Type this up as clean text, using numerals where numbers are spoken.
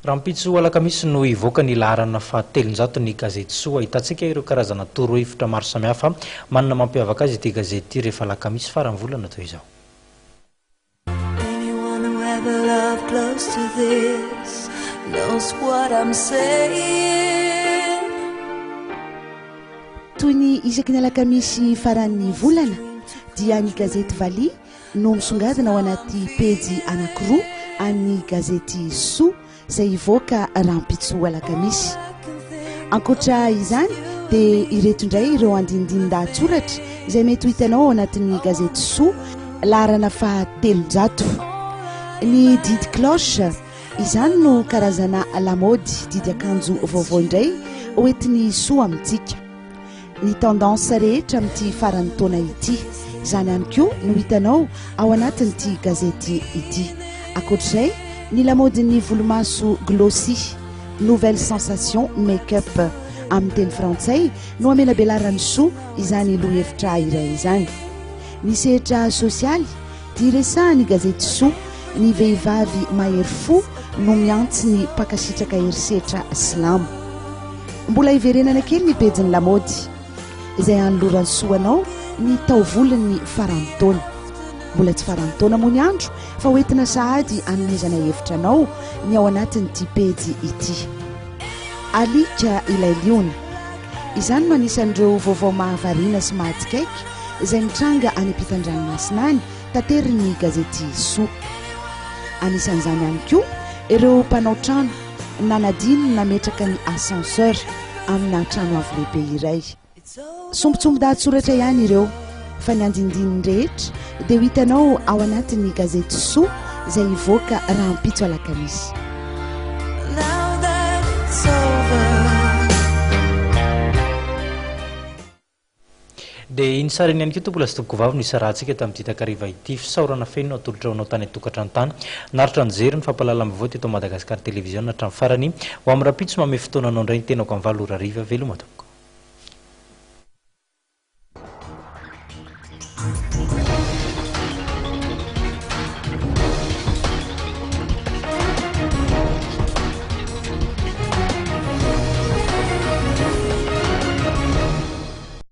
Rahampitso alakamisy no hivoaka ny laharana faha 300 ny gazety Soa. Ahitantsika ireo karazana torohevitra maro samihafa manana mampiavaka azy ity gazety ity rehefa alakamisy faran'ny volana toy izao. Toy ny isaky ny alakamisy faran'ny volana dia ny gazety Valiha no misongadina ao anaty pejy anankiroa an'ny gazety Soa izay hivoaka rahampitso alakamisy. Ankoatra izany dia ireto indray ireo andinindinin-dahatsoratra izay mety ho hitanao ao anatin'ny gazety Soa laharana faha 300. Ny didy cloche, izany no karazana lamaody didy akanjo vaovao indray hoentin'ny Soa amintsika. Ny tendance rehetra amin'ity faran'ny taona ity. Izany ihany koa no hitanao ao anatin'ity gazety ity. Ankoatr'izay, ny lamaodin'ny volomaso glossy, nouvelle sensation make-up amin'ny teny frantsay no hamelabelaran'ny soa izany lohahevitra iray izany. Ny sehatra sosialy dia resahan'ny gazety soa, ny vehivavy mahery fo no mihantsy ny mpankasitraka herisetra silamo. Mbola hiverenana kely ny pejin'ny lamaody, izay hanoloran'ny soa anao ny taovolon'ny faran'ny taona. Mbola tsy faran'ny taona moa ny andro fa hoentina sahady hanomezana hevitra anao ny ao anatin'ity pejy ity. Alika ilay liona. Izany no anisan'ireo vaovao mahavariana sy mahatsikaiky izay mitranga any ampitan-dranomasina any, taterin'ny gazety Soa. Anisan'izany ihany koa ireo mpanao trano nanadino ny nametraka ny ascenseur amina trano avo lehibe iray. Sombintsombin-dahatsoratra ihany ireo fa ny andinindininy rehetra dia ho hitanao ao anatin'ny gazety Soa izay hivoaka rahampitso alakamisy. Dia iny sary iny ihany koa tompolahy sy tompokovavy no isarahantsika tamin'ity takariva ity. Fisaorana feno no atolotra ho anao tany an-tokantrano tany. Naharitra nijery ny fampahalalam-baovao teto Madagascar Television hatramin'ny farany. Ho amin'ny rahampitso manome fotoana anao indray ny tenako amin'ny 8 ora hariva. Veloma tompoko.